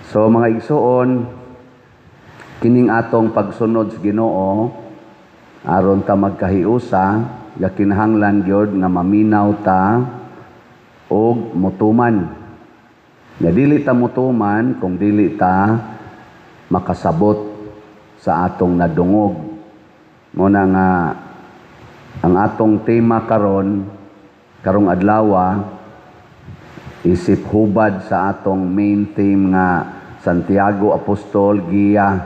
So mga igsuon, kining atong pagsunod sa Ginoo aron ta magkahiusa, gakinahanglan gyud nga maminaw ta og mutuman. Nga dili ta mutuman kung dili ta makasabot sa atong nadungog. Mao na nga ang atong tema karon, karong adlawa, isip hubad sa atong main theme nga Santiago Apostol, giya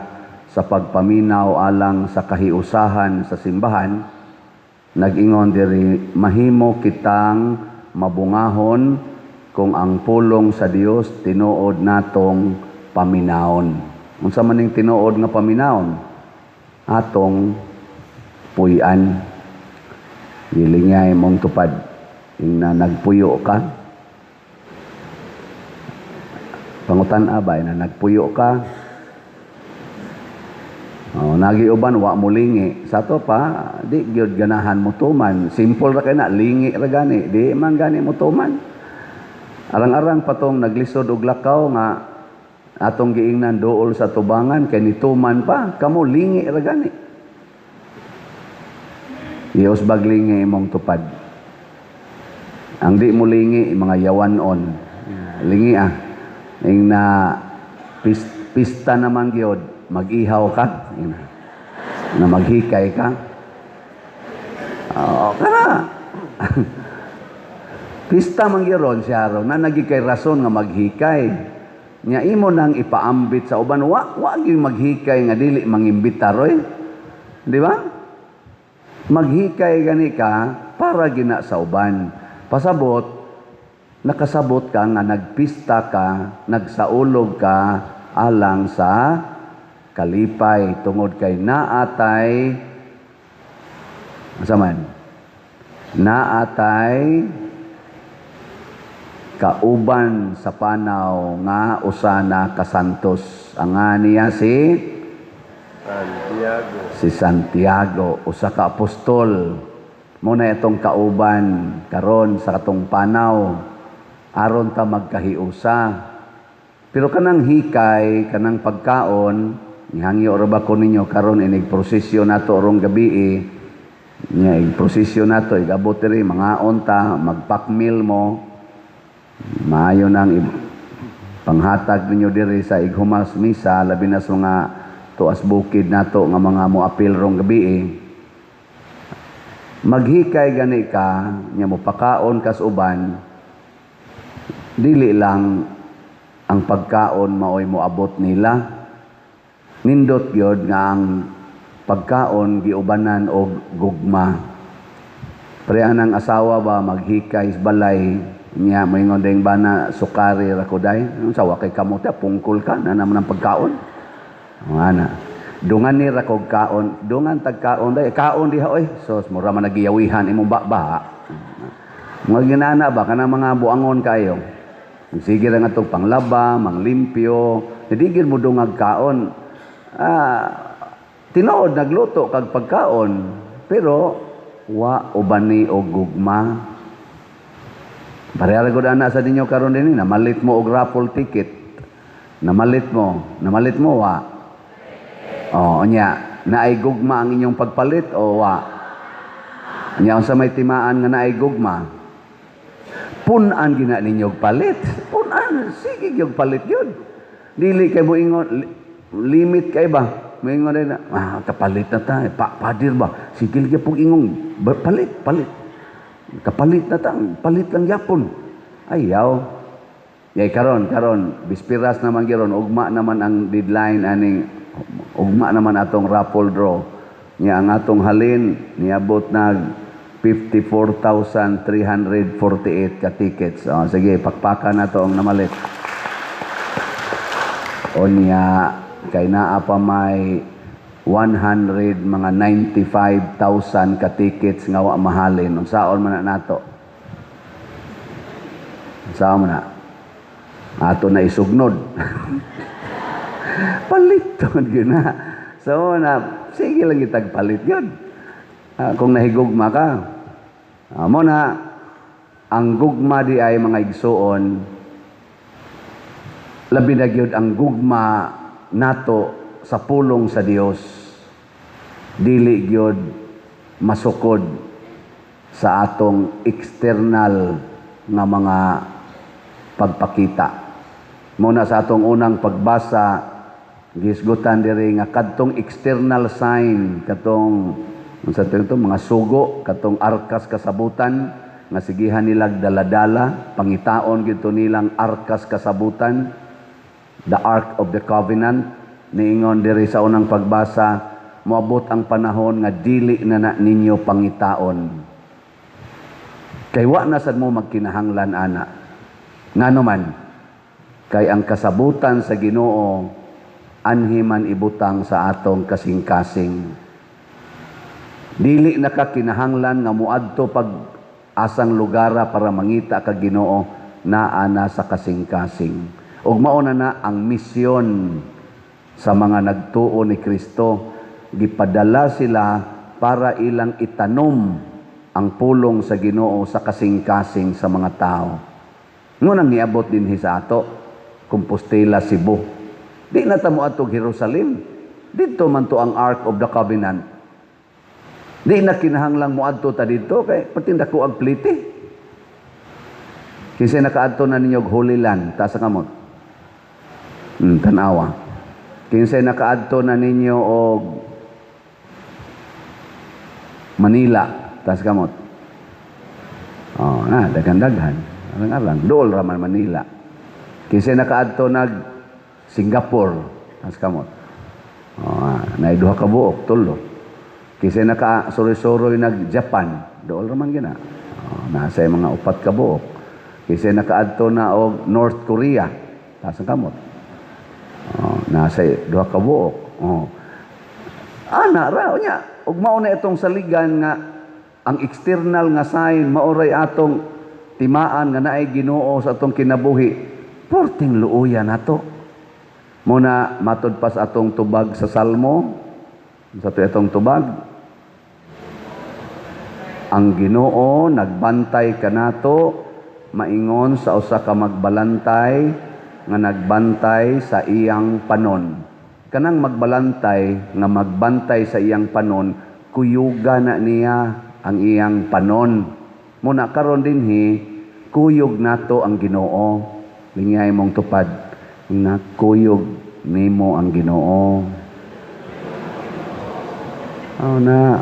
sa pagpaminaw alang sa kahiusahan sa simbahan. Nag-ingon diri, mahimo kitang mabungahon kung ang pulong sa Dios tinuod natong paminawon. Unsa man ning tinuod nga paminawon? Atong puy-an. Gilingay mong tupad ing na nagpuyo ka. Pangutan abay na nagpuyo ka. Oh, nagi uban wa mo lingi. Sa to pa, di gyud ganahan mo tuman. Simple ra kay na, lingi ra gani, di man gani mo tuman. Arang-arang pa tong naglisod og lakaw nga atong giingnan duol sa tubangan kay nituman pa, kamo lingi ra gani. Iyos baglingi imong tupad. Ang di mo lingi, mga yawanon. Lingi ah. Ing na pista naman gyud, mag-ihaw ka. Ing na maghikay ka. Oo, kana. Pista man gyud ron siya ron, na nagi kay rason nga maghikay. Nya imo nang ipaambit sa uban, wa gyud maghikay nga dili mangimbita roy. Di ba? Maghikay gani ka para gina sa uban. Pasabot, nakasabot ka nga nagpista ka, nagsaulog ka alang sa kalipay tungod kay naatay asa man? Naatay kauban sa panaw nga usa na kasantos. Ang nga niya si Santiago. Si Santiago, usa ka apostol. Mo na itong kauban karon sa katong panaw aron ta magkahiusa. Pero kanang hikay, kanang pagkaon, nihangyo ra ba ko ninyo karon inig prosesyon nato orong gabi eh. Nya ig prosesyon nato igabot diri, mangaon ta, magpakmil mo. Maayo nang panghatag ninyo diri sa ighumas misa, labi na sa mga tuas bukid nato nga mga moapil rong gabi eh. Maghikay gani ka, nya mo pakaon kas uban, dili lang ang pagkaon maoy moabot nila. Nindot gyud nga ang pagkaon giubanan og gugma. Pre ang asawa ba maghikay sa balay, nya moingon ding bana, "Sukari ra ko day." "Unsa, wa kay kamote, pungkol ka na naman ang pagkaon." Ana. "Dungan ni ra kog kaon, dungan tag kaon day, kaon diha oy." Sos, mura man nagiyawihan imong ba. Mga ginana ba kanang mga buangon kayo. Sige ra nga tog panglaba, manglimpyo, hindi gyud mo dungag kaon. Tinuod nagluto kag pagkaon, pero wa ubani og gugma. Pareha ra gud ana sa ninyo karon dinhi, namalit mo og raffle ticket. Namalit mo wa? Oh, nya, naay gugma ang inyong pagpalit o wa? Nya unsa may timaan nga naay gugma? Pun-an gina ninyo og palit. Pun-an, sige gyud palit yun. Dili kay mo ingon limit kay ba? Moingon na, "Kapalit na ta, padir ba? Sige lagi pong ingong, palit, palit. Kapalit na ta, palit lang yapon." Ayaw. Yay karon, karon, bispiras naman giron, ugma naman ang deadline aning ugma naman atong raffle draw. Nya ang atong halin niabot nag 54,348 ka tickets. Oh, sige, pakpakan na to ang namalit. O niya, kay naa pa may 100 mga 95,000 ka tickets nga wa mahalin. Unsaon man na nato? Unsaon man na? Ato na isugnod. Palit yun na. So na, sige lang itag palit yun. Kung nahigugma ka. Mo na, ang gugma di ay mga igsuon, Labi na gyud ang gugma nato sa pulong sa Dios, dili gyud masukod sa atong external nga mga pagpakita. Muna sa atong unang pagbasa, gisgutan diri nga kadtong external sign, katong unsa to, mga sugo, katong arkas kasabutan nga sigihan nilag daladala, pangitaon gyud nilang arkas kasabutan, the Ark of the Covenant. Niingon diri sa unang pagbasa, moabot ang panahon nga dili na na ninyo pangitaon. Kay wa na sad mo magkinahanglan ana. Ngano man? Kay ang kasabutan sa Ginoo anhi man ibutang sa atong kasing-kasing. Dili na ka kinahanglan nga moadto pag asang lugara para mangita ka Ginoo, naa na sa kasing-kasing. Ug mao na na ang misyon sa mga nagtuo ni Kristo, gipadala sila para ilang itanom ang pulong sa Ginoo sa kasing-kasing sa mga tao. Ngunang niabot dinhi sa ato, Compostela, Cebu. Di na ta moadtog Jerusalem. Didto man to ang Ark of the Covenant. Di na kinahanglang moadto ta didto kay perting dako ang plite. Kinsa nakaadto na ninyo og Holy Land, taas ang kamot. Tanawa. Kinsay nakaadto na ninyo og Manila, taas kamot. Oh, na daghan-daghan. Arang-arang dool ra man Manila. Kinsay nakaadto nag Singapore, taas kamot. Oh, naay duha ka buok, tulo. Kinsay naka suroy-suroy nag Japan, dool ra man gina. Oh, nasa mga upat ka buok. Kinsay nakaadto na og North Korea, taas ang kamot. Oh, nasa duha ka buok. Oh. Ana ra nya, ug mao na itong saligan nga ang external nga sign maoray atong timaan nga naay Ginoo sa atong kinabuhi. Porting luoya nato. Muna matud pa sa atong tubag sa Salmo, sa atong tubag, ang Ginoo nagbantay kanato maingon sa usa ka magbalantay nga nagbantay sa iyang panon. Kanang magbalantay nga magbantay sa iyang panon, kuyuga na niya ang iyang panon. Muna karon dinhi, kuyog nato ang Ginoo. Lingay mong tupad na kuyog nimo ang Ginoo. Oh na.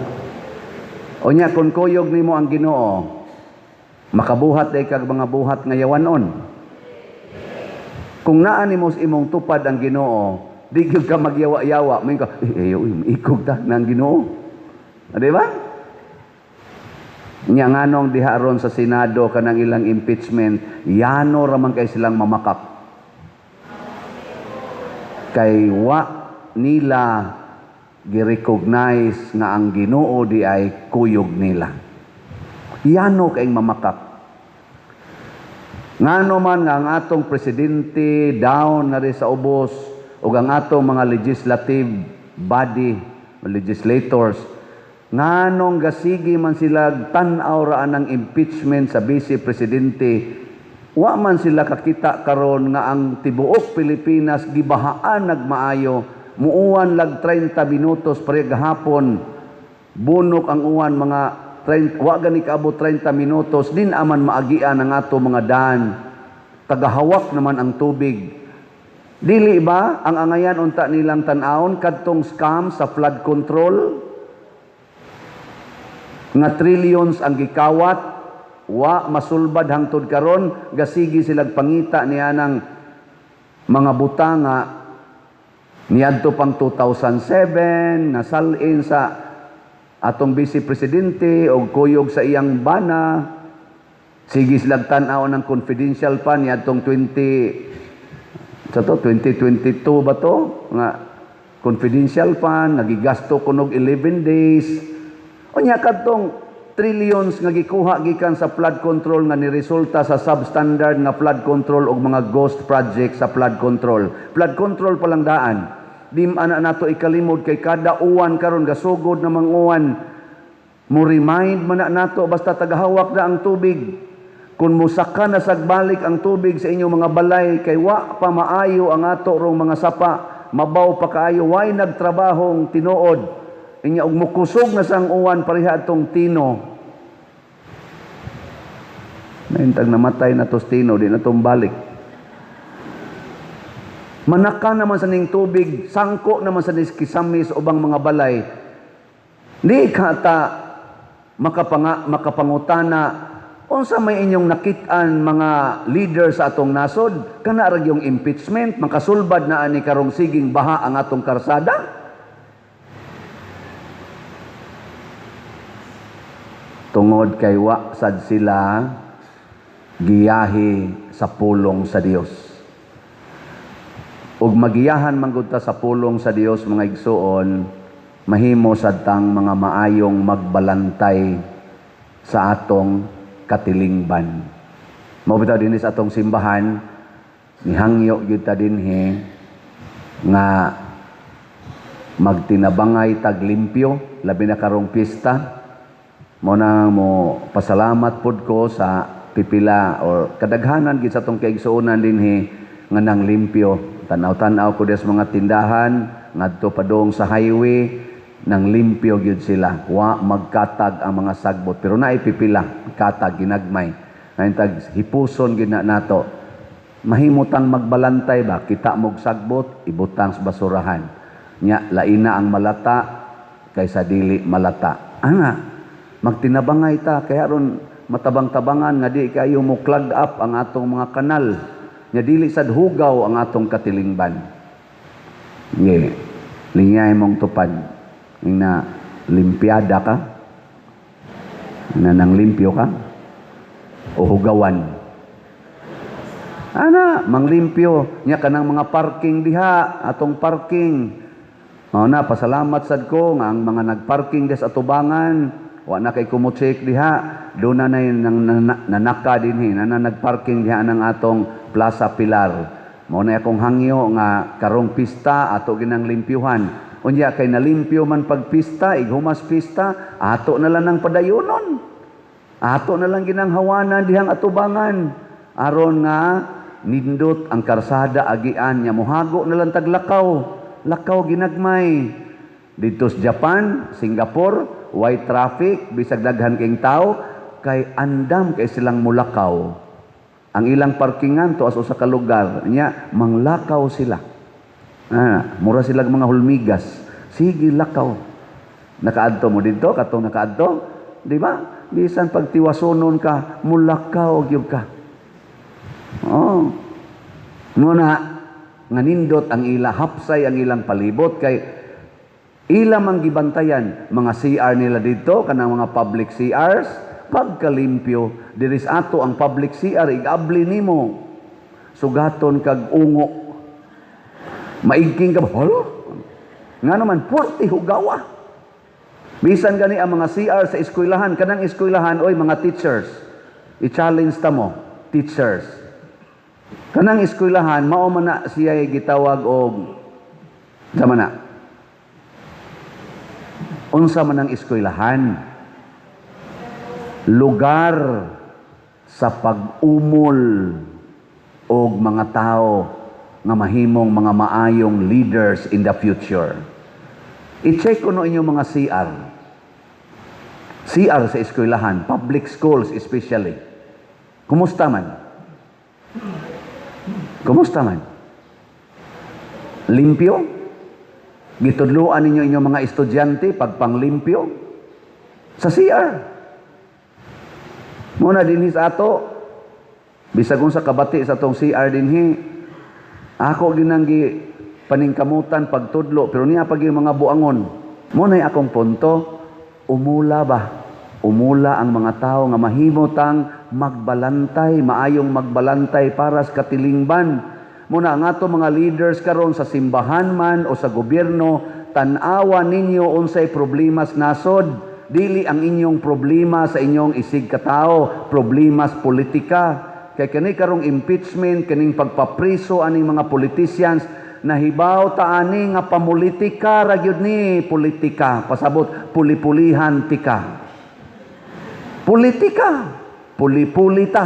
Unya kung kuyog nimo ang Ginoo, makabuhat day kag mga buhat nga yawanon. Kung naa nimo sa imong tupad ang Ginoo, di gyud ka magyawa-yawa, may ka, eh, eh, ikog ta ng Ginoo. Ah, di ba? Nya nganong diha ron sa Senado kanang ilang impeachment, yano ra man kay silang mamakak. Kay wa nila gi-recognize nga ang Ginoo di ay kuyog nila. Yano kay mamakak. Ngano man nga ang atong presidente down na rin sa ubos ug ang atong mga legislative body, legislators, nganong gasigi man sila tan-aw ra ang impeachment sa vice presidente, wa man sila kakita karon nga ang tibuok Pilipinas gibahaan nagmaayo, muuwan lag 30 minutos pre gahapon, bunok ang uwan mga 30, wa gani kaabot 30 minutos, din aman maagian ang ato mga daan, tagahawak naman ang tubig. Dili ba ang angayan unta nilang tan-awon kadtong scam sa flood control nga trillions ang gikawat, wa masulbad hangtod karon, gasigi silag pangita niya ng mga butanga niadto pang 2007 nasalin sa atong vice presidente og kuyog sa iyang bana? Sige silag tan-aw ng confidential fund niadtong 20 sa to 2022 ba to nga confidential fund nagigasto kunog 11 days? Unya kadtong trillions nga gikuha gikan sa flood control nga niresulta sa substandard nga flood control ug mga ghost project sa flood control. Flood control pa lang daan. Di ana nato ikalimod kay kada uwan karon gasugod namang uwan. Mo remind man na nato basta tagahawak na ang tubig. Kung musaka na sagbalik ang tubig sa inyong mga balay kay wa pa maayo ang ato rong mga sapa, mabaw pa kaayo, way nagtrabahong tinuod. Inya og mukusog na sang uwan pareha atong Tino. Naintag namatay na tos Tino, di na balik. Manaka naman sa ning tubig, sangko naman sa ning kisami sa ubang mga balay. Di ka ta makapangutana unsa may inyong nakit-an, mga leader sa atong nasod? Kana ra yung impeachment makasulbad na ani karong siging baha ang atong karsada? Tungod kay wa sad sila giyahi sa pulong sa Dios. Ug magiyahan man gud ta sa pulong sa Dios, mga igsuon, mahimo sad tang mga maayong magbalantay sa atong katilingban. Mao bitaw dinhi sa atong simbahan, nihangyo gyud ta dinhi nga magtinabangay tag limpyo, labi na karong pista. Mo na mo pasalamat pod ko sa pipila or kadaghanan gid sa atong kaigsuonan dinhi nga nang limpyo. Tan-aw-tan-aw ko sa mga tindahan ngadto padung sa highway, nang limpyo gyud sila. Wa magkatag ang mga sagbot, pero naay pipila katag ginagmay. Ngayon tag hipuson gyud na nato. Mahimutang magbalantay ba, kita mog sagbot, ibutang sa basurahan. Nya laina ang malata kaysa dili malata. Ana, magtinabangay ta kaya ron matabang-tabangan nga di kayo mo clog up ang atong mga kanal. Nya dili sad hugaw ang atong katilingban. Nge, lingay mong tupad. Na limpiada ka, na nang limpyo ka, o hugawan. Ana, manglimpyo nya kanang mga parking diha, atong parking. Mao na pasalamat sad ko nga ang mga nagparking des atubangan, wa na kay kumucheck diha, do na nang nanaka dinhi, na nagparking diha nang atong Plaza Pilar. Mao na akong hangyo nga karong pista ato ginang limpyuhan. Unya kay nalimpyo man pagpista, ighumas pista, ato na lang ang padayonon. Ato na lang ginang hawanan dihang atubangan. Aron nga nindot ang karsada agian nya mohago na lang taglakaw. Lakaw ginagmay. Dito sa Japan, Singapore, way traffic, bisag daghan king tao, kay andam kay silang mulakaw. Ang ilang parkingan tuas usa ka lugar, nya manglakaw sila. Ah, mura sila mga hulmigas. Sige, lakaw. Nakaadto mo dito, katong nakaadto, di ba? Bisan pagtiwasonon ka, mulakaw gyud ka. Oh. Muna nga nindot ang ila, hapsay ang ilang palibot kay ila mang gibantayan mga CR nila dito, kanang mga public CRs, pagkalimpyo diri sa ato ang public CR, igabli nimo sugaton kag ungo. Maigking ka ba? Halo? Nga naman, purti hugawa. Bisan gani ang mga CR sa eskwelahan, kanang eskwelahan, oy mga teachers, i-challenge ta mo, teachers. Kanang eskwelahan, mao man na siya gitawag og sama na. Unsa man ang eskwelahan? Lugar sa pag-umol og mga tao nga mahimong mga maayong leaders in the future. I-check ko no inyong mga CR. CR sa eskwelahan, public schools especially. Kumusta man? Kumusta man? Limpyo? Gitudluan ninyo inyong mga estudyante pagpanglimpyo? Sa CR. Muna dinhi sa ato, bisag unsa kabati sa atong CR dinhi, ako ginanggi paningkamutan pagtudlo, pero niya pag yung mga buangon. Muna akong punto, umula ba? Umula ang mga tao nga mahimutang magbalantay, maayong magbalantay para sa katilingban. Muna ang ato mga leaders karon sa simbahan man o sa gobyerno, tan-awa ninyo unsay problemas nasod. Dili ang inyong problema sa inyong isig katao, problemas politika. Kay kani karong impeachment, kaning pagpapriso aning mga politicians, nahibaw ta ani nga pamulitika ra gyud ni, politika. Pasabot, puli-pulihan tika. Politika, puli-puli ta.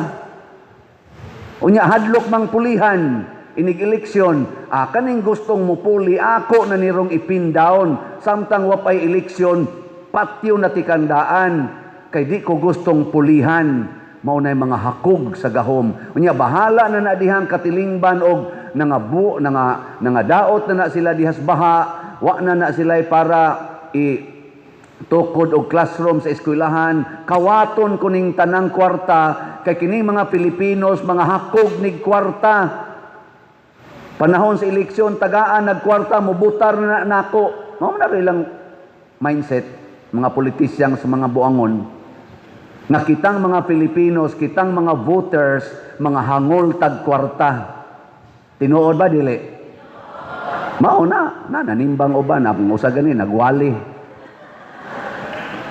Unya hadlok mang pulihan inig eleksyon, kaning gustong mupuli ako na nirong i-pin down samtang wa pay eleksyon, patyo na tikandaan kay di ko gustong pulihan. Mao nay mga hakog sa gahom. Unya bahala na na dihang katilingban og nangabu nanga nangadaot na na sila dihas baha, wa na na sila para i tukod og classroom sa eskwelahan. Kawaton kuning tanang kwarta kay kining mga Pilipinos mga hakog nig kwarta. Panahon sa eleksyon, tagaan nagkwarta, mubutar na nako. Mao na ilang mindset, mga politisyang sa mga buangon. Nga kitang mga Pilipinos, kitang mga voters, mga hangol tag kwarta. Tinuod ba dili? Mao na, na nanimbang uban, na usa gani nagwali.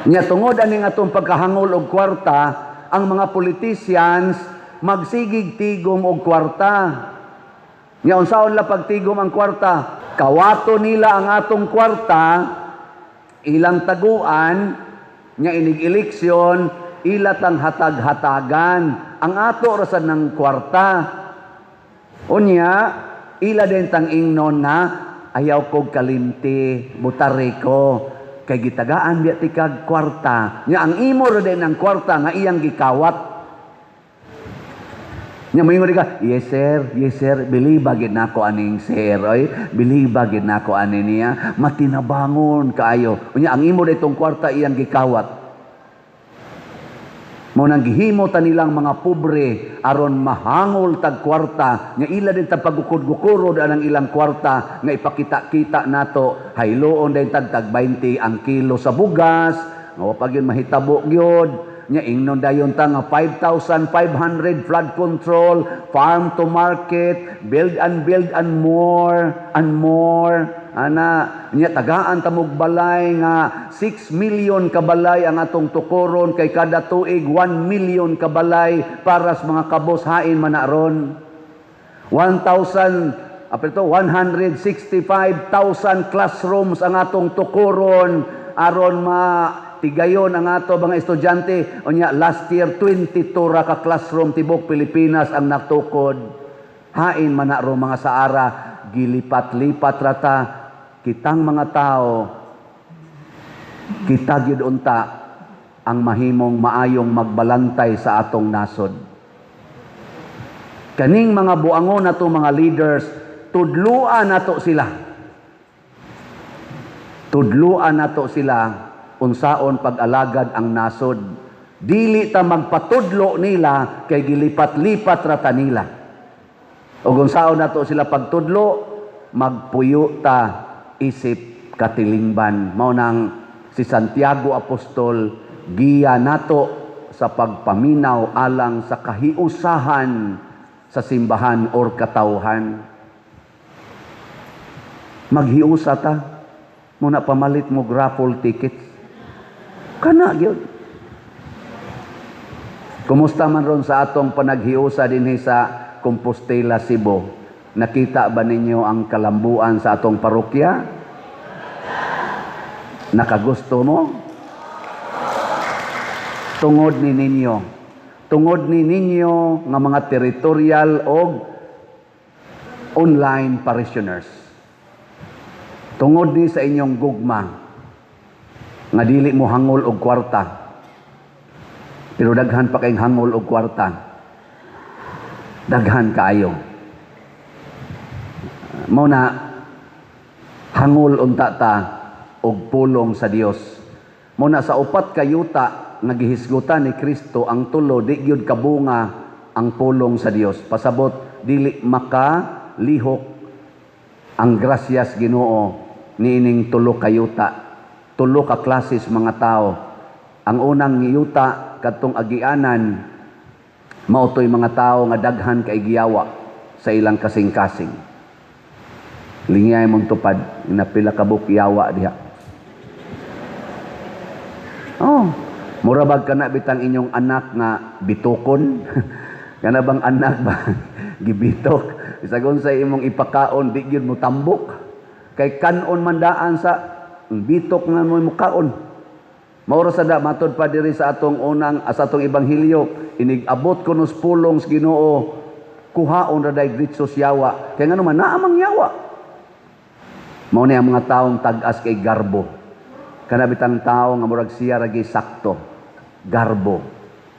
Nya tungod aning atong pagkahangol og kwarta, ang mga politicians magsigig tigom og kwarta. Nya unsaon la pagtigom ang kwarta? Kawato nila ang atong kwarta, ilang taguan, nya inig eleksyon, ila tang hatag-hatagan. Ang ato ra sad ng kwarta. Unya, ila din tang ingnon nga ayaw kog kalimti, butari ko kay gitagaan biya tikag kwarta. Nya ang imo ra din ang kwarta nga iyang gikawat. Nya moingon ka, "Yes sir, yes sir, biliba gid nako aning sir, oy, biliba gid nako ani niya, matinabangon kaayo." Unya ang imo ditong kwarta iyang gikawat. Mao nang gihimo ta nilang mga pobre aron mahangol tag kwarta nga ila din tag pagukod-gukurod anang ilang kwarta nga ipakita-kita nato hayloon din tag tag 20 ang kilo sa bugas nga wa pa gyud mahitabo gyud. Nya ingnon dayon ta nga 5,500 flood control, farm to market, build and build and more and more. Ana, nya tagaan ta mog balay nga 6 million ka balay ang atong tukoron kay kada tuig 1 million ka balay para sa mga kabos, hain man na ron. 1,000 apa ito, 165,000 classrooms ang atong tukoron aron ma tigayon ang ato mga estudyante. Unya last year 22 ra ka classroom tibok Pilipinas ang natukod. Hain man na ron, mga saara, gilipat-lipat rata kitang mga tao. Kita gyud unta ang mahimong maayong magbalantay sa atong nasod. Kaning mga buangon nato, mga leaders, tudluan nato sila, tudluan nato sila unsaon pag-alagad ang nasod. Dili ta magpatudlo nila kay gilipat-lipat ra ta nila. Ug unsaon nato sila pagtudlo? Magpuyo ta isip katilingban. Mao nang si Santiago Apostol giya nato sa pagpaminaw alang sa kahiusahan sa simbahan or katawhan. Maghiusa ta. Muna pamalit mo raffle tickets. Kana gyud. Kumusta man ron sa atong panaghiusa dinhi sa Compostela, Cebu? Nakita ba ninyo ang kalambuan sa atong parokya? Nakagusto mo? Tungod ni ninyo. Tungod ni ninyo nga mga territorial og online parishioners. Tungod ni sa inyong gugma nga dili mo hangol og kwarta. Pero daghan pa kayong hangol og kwarta. Daghan kaayo. Mao na hangol unta ta og pulong sa Dios. Mao na sa upat ka yuta nga gihisgutan ni Kristo, ang tulo di gyud kabunga ang pulong sa Dios. Pasabot dili maka lihok ang grasyas Ginoo niining tulo ka yuta. Tulo ka klases mga tao. Ang unang yuta, kadtong agianan, mao to'y mga tao nga daghan kay giyawa sa ilang kasing-kasing. Lingiyay mong tupad, napila ka buok yawa diha. Oh, mura bag kana bitang inyong anak nga bitukon? Kana bang anak ba gibitok? Bisag unsa imong ipakaon, di gyud mo tambok. Kay kanon man daan sa bitok nga mo mukaon. Mao ra sada matod pa diri sa atong unang sa atong ebanghelyo, inig abot kuno sa pulong sa Ginoo. Kuhaon ra day diretso sa yawa. Kay ngano man naa mang yawa. Mao ni ang mga taong tag-as kay garbo. Kana bitang tao nga murag siya ra sakto. Garbo,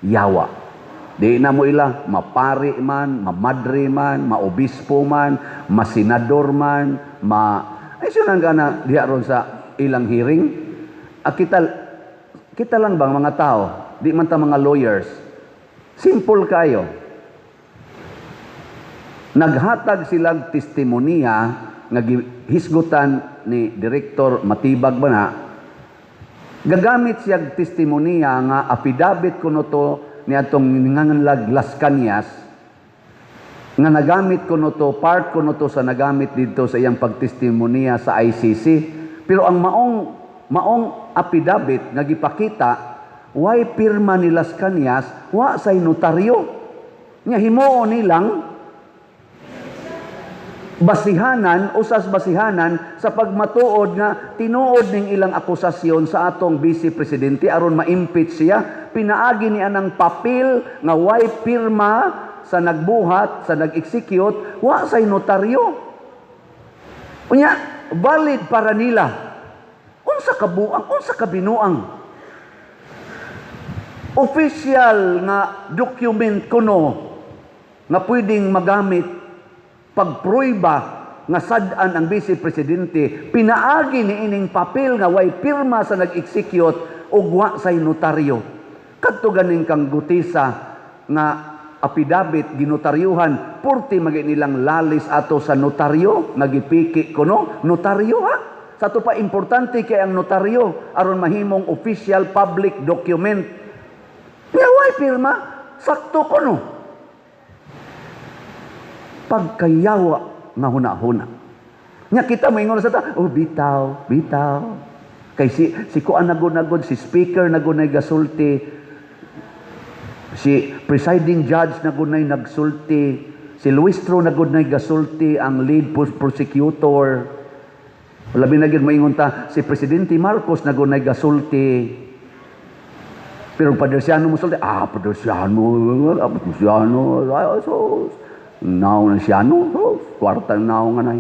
yawa. Di na mo ila, mapari man, mamadre man, maobispo man, masenador man, ma ay siya nang gana diha ron sa ilang hearing. Ah, kita, kita lang bang mga tao, di man ta mga lawyers. Simple kayo. Naghatag silang testimonya nga gihisgutan ni Director Matibag ba na, gagamit siya testimonya nga affidavit kuno to ni atong ninganganlag Lascañas, nga nagamit kuno to, part kuno to sa nagamit dito sa iyang pagtestimonya sa ICC. Pero ang maong maong affidavit nga gipakita, way pirma ni Lascañas, wa say notaryo. Nya himuon nilang basihanan, usas basihanan sa pagmatuod nga tinuod ning ilang akusasyon sa atong vice presidente aron ma-impeach siya. Pinaagi ni anang papel nga way pirma sa nagbuhat, sa nag-execute, wa say notaryo. Unya, valid para nila. Unsa ka buang, unsa ka binuang? Official nga document kuno nga pwedeng magamit pagpruiba nga sad-an ang vice presidente, pinaagi ni ining papel nga way pirma sa nag-execute ug wa say notaryo. Kadto ganing kang Guteza nga affidavit ginotaryuhan, purti magi nilang lalis ato sa notaryo nga gipiki kuno notaryo, ha. Sa ato pa, importante kay ang notaryo aron mahimong official public document. Nga way pirma, sakto kuno. Pagkayawa nga huna-huna. Nya kita moingon sa ta, "Oh, bitaw, bitaw." Kay si si kuan nagod-nagod, si speaker nagunay gasulti, si presiding judge nagunay nagsulti, si Luistro nagunay gasulti, ang lead prosecutor. Labi na gyud moingon ta, si Presidente Marcos nagunay gasulti. Pero Paderciano mo sulti, ah, Paderciano, ah, Paderciano, ah, so, naong na siya, no? So, kwarta naong nga na.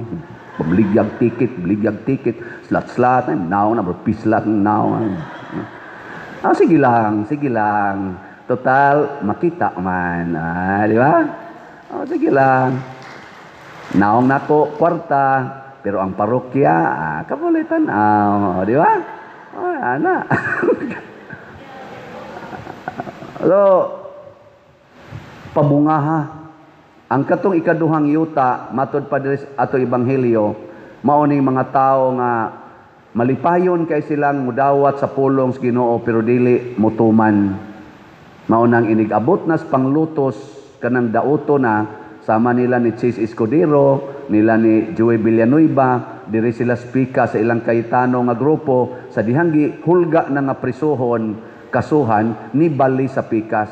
Babligyag ticket, bligyag ticket, slat-slat, ay, naong na, pislat, naong. Ah, sige lang, sige lang. Total, makita man. Ah, di ba? Oh, sige lang. Naong nako kwarta, pero ang parokya, ah, kabulitan, ah, di ba? Oh, ana. So, pabungaha. Ang katong ikaduhang yuta, matod pa diri sa ato ebanghelyo, mao ning mga tao nga malipayon kay silang mudawat sa pulong sa Ginoo pero dili mutuman. Mao nang inig-abot nas panglutos kanang dauto na sama nila ni Chiz Escudero, nila ni Joey Villanueva, diri sila spika sa ilang Cayetano nga grupo sa dihang hulga na nga prisuhon, kasuhan ni bali sa pikas.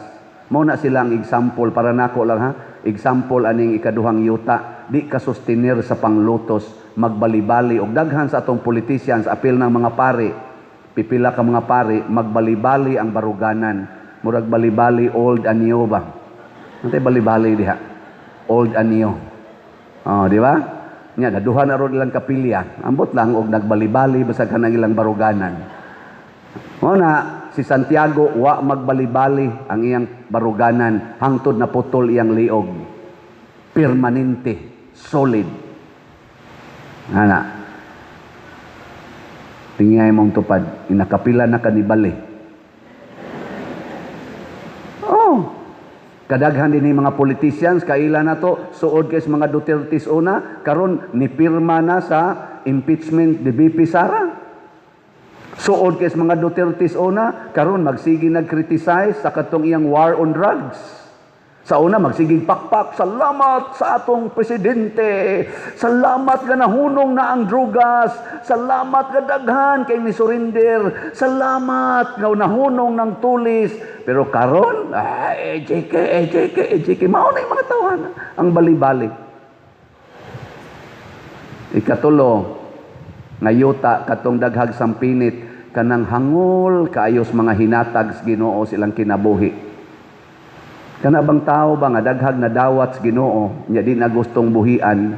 Mao na sila ang example para nako lang, ha. Example aning ikaduhang yuta, di ka sustenir sa panglutos, magbalibali og daghan sa atong politicians, apil ng mga pari. Pipila ka mga pari, magbalibali ang baruganan. Murag balibali old and new ba? Antay balibali diha. Old and new. Oh, di ba? Nya naduha na ron ilang kapilya. Ambot lang og nagbalibali basag kanang ilang baruganan. Mao na si Santiago, wa magbalibali ang iyang baruganan hangtod na putol iyang liog. Permanente, solid. Ana. Tingay mong tupad, inakapila na kanibali. Oh, kadaghan din ni mga politicians, kaila na to, suod kay sa mga Dutertes una, karon ni pirma na sa impeachment ni VP Sara. Suod kay sa mga Dutertes una, karon magsige nag-criticize sa katong iyang war on drugs. Sa una, magsiging pakpak, "Salamat sa atong presidente. Salamat nga nahunong na ang drugas. Salamat nga daghan kay ni surrender. Salamat nga nahunong ng tulis." Pero karon, ah, EJK, EJK, EJK. Mao na yung mga tawhan. Ang bali-bali. Ikatulo, nga yuta, katong daghag sampinit, kanang hangol kaayos mga hinatag sa Ginoo silang kinabuhi. Kana bang tao ba nga daghag na dawat sa Ginoo, nya di na gustong buhian,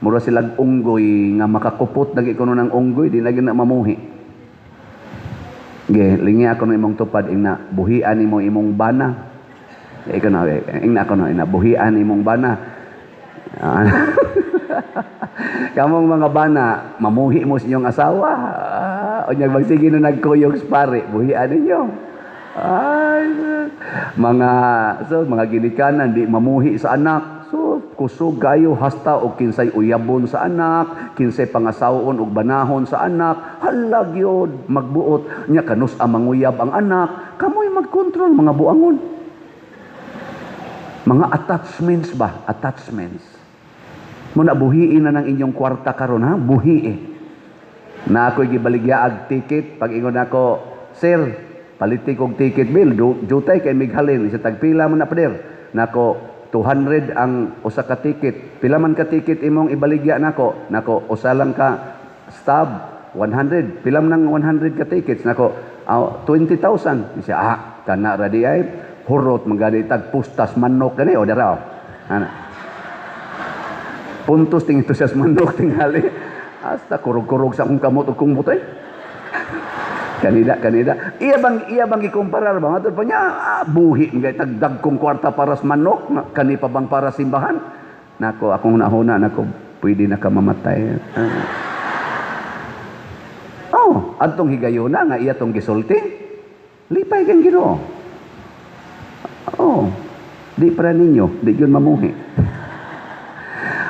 mura silag unggoy nga makakupot na kuno ng unggoy, di na gina mamuhi. Ge, lingi ako ng imong tupad, ingna buhian nimo imong bana. Ikaw na, ingna ako no, ingna buhian imong bana. Ah. Kamong mga bana, mamuhi mo sa inyong asawa. Ah, unya magsige na nagkuyog sa pare, buhian ninyo. Ay, mga so mga ginikanan di mamuhi sa anak. So kusog kayo hasta og kinsay uyabon sa anak, kinsay pangasawon og banahon sa anak, hala gyud magbuot nya kanus ang manguyab ang anak, kamoy magkontrol, mga buangon. Mga attachments ba? Attachments. Muna buhiin na ng inyong kwarta karon, ha, buhii. Na ako'y gibaligya ticket, pag ingon ako, "Sir, paliti kog ticket bill, jutay kay mighalin, isa tagpila man na, pader?" Nako, 200 ang usa ka ticket. "Pila man ka ticket imong ibaligya nako?" Nako, usa lang ka stub, 100. "Pila man ang 100 ka tickets?" Nako, 20,000. Siya, "Ah, kana ra di ay hurot magani tag pustas manok gani o daraw." Ana. Puntos ting entusias manok tingali. Hasta kurog-kurog sa akong kamot ug kong butay. Kanida, kanida. Iya bang ikumparar ba? Matod pa niya, ah, buhi, mga tagdag kong kwarta para sa manok, kani pa bang para simbahan? Nako, akong nahuna, nako, pwede na ka mamatay. Ah. Oh, adtong higayuna nga iya tong gisulti. Lipay kang Ginoo. Oh, di para ninyo, di yun mamuhi.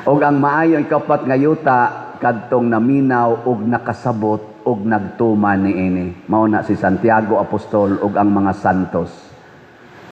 Og ang maayo ikapat nga yuta kadtong naminaw og nakasabot og nagtuman niini. Mao na si Santiago Apostol ug ang mga santos.